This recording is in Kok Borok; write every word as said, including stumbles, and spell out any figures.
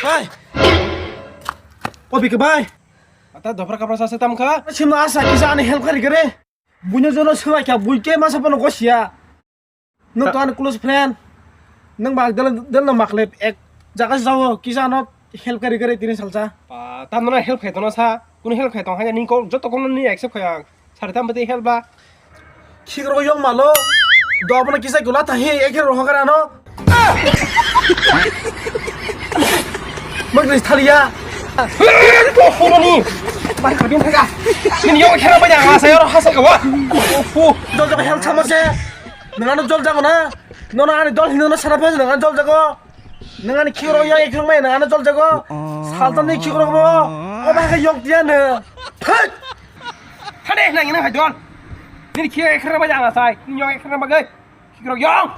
Bai. O bike bai. Ata dopra kapra sase tam kha. Sima asa kisa ani help kari kare. Bunya jono sima kya bui ke masa pono gosia. Nwng to ani close friend. Nwng ba del del no makle ek jaga jawo kisa no help kari kare tini salsa. Pa, tam no help khai tono sa. Kuno help khai tong hanya ni ko joto kono ni accept khai ang. Sari tam bati help ba. Khikro yong malo. Do abono kisa gula tahi ek hero hokar ano. Magris thalia. Ko hono ni. Bai khabin thaga. Nini yong khera bai ang asa yoro hasa ka wa. Ofu. Do do help sama se. Nangano jol jago na. Nono ani dol hino na sana phe nangano jol jago. Nang ani khikro ya ek mai nang ano jol jago. Saltan ni khikro mo. O ba ka yok dia ne. Thak. Hade nang ina hai don. Ni khikro ek mai jang sai. Ni yok ek mai gai. Khikro yong.